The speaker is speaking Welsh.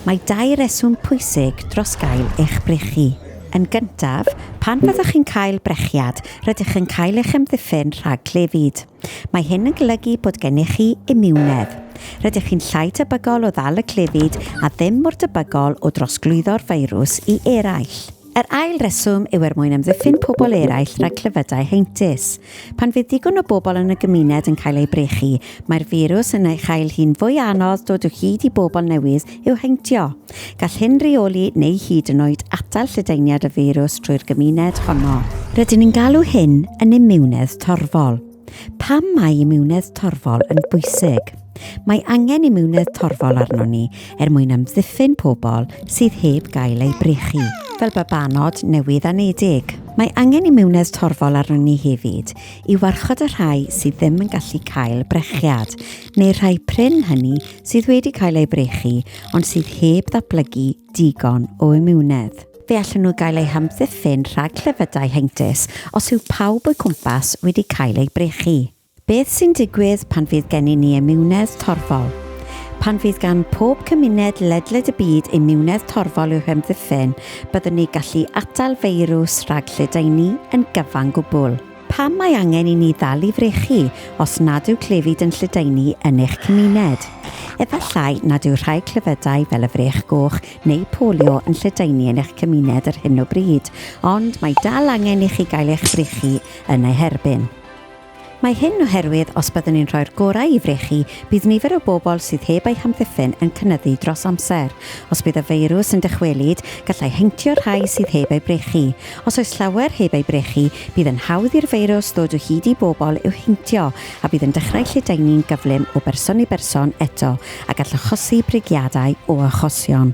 Mae dau reswm pwysig dros gael eich brechu. Yn gyntaf, pan fyddwch chi'n cael brechiad, rydych yn cael eich amddiffyn rhag clefyd. Mae hyn yn golygu bod gennych chi imiwnedd. Rydych chi'n llai tebygol o ddal y clefyd a ddim mor debygol o drosglwyddo'r feirws i eraill. Yr ail reswm yw er mwyn amddiffyn pobl eraill rhag clefydau heintus. Pan fydd digon o bobl yn y gymuned yn cael eu brechu, mae'r firws yn ei chael hi'n fwy anodd dod o hyd i bobl newydd i'w heintio. Gall hyn reoli neu hyd yn oed atal lledaeniad y feirws trwy'r gymuned honno. Rydyn ni'n galw hyn yn imiwnedd torfol. Pam mae imiwnedd torfol yn bwysig? Mae angen imiwnedd torfol arnon ni er mwyn amddiffyn pobl sydd heb gael eu brechu, fel babanod newydd anedig. Mae angen imiwnedd torfol arnon ni hefyd i warchod y rhai sydd ddim yn gallu cael brechiad, neu'r rhai prin hynny sydd wedi cael eu brechu ond sydd heb ddatblygu digon o imiwnedd. Fe allan nhw gael eu hamddiffyn rhag clefydau heintus os yw pawb o'u cwmpas wedi cael eu brechu. Beth sy'n digwydd pan fydd gennyn ni imiwnedd torfol? Pan fydd gan pob cymuned ledled y byd imiwnedd torfol i'w hamddiffyn, byddwn ni gallu atal feirws rhag lledaenu yn gyfan gwbl. Pam mae angen i ni ddal i frechu os nad yw clefyd yn lledaenu yn eich cymuned? Efallai nad yw rhai clefydau fel y frech goch neu polio yn lledaenu yn eich cymuned ar hyn o bryd, ond mae dal angen i chi gael eich brechu yn eu herbyn. Mae hyn oherwydd os byddwn ni'n rhoi'r gorau i frechu, bydd nifer o bobl sydd heb eu hamddiffyn yn cynyddu dros amser. Os bydd y feirws yn dychwelyd, gallai heintio'r rhai sydd heb eu brechu. Os oes llawer heb eu brechu, bydd yn hawdd i'r feirws ddod o hyd i bobl i'w heintio a bydd yn dechrau lledaenu'n gyflym o berson i berson eto a gall achosi brigiadau o achosion.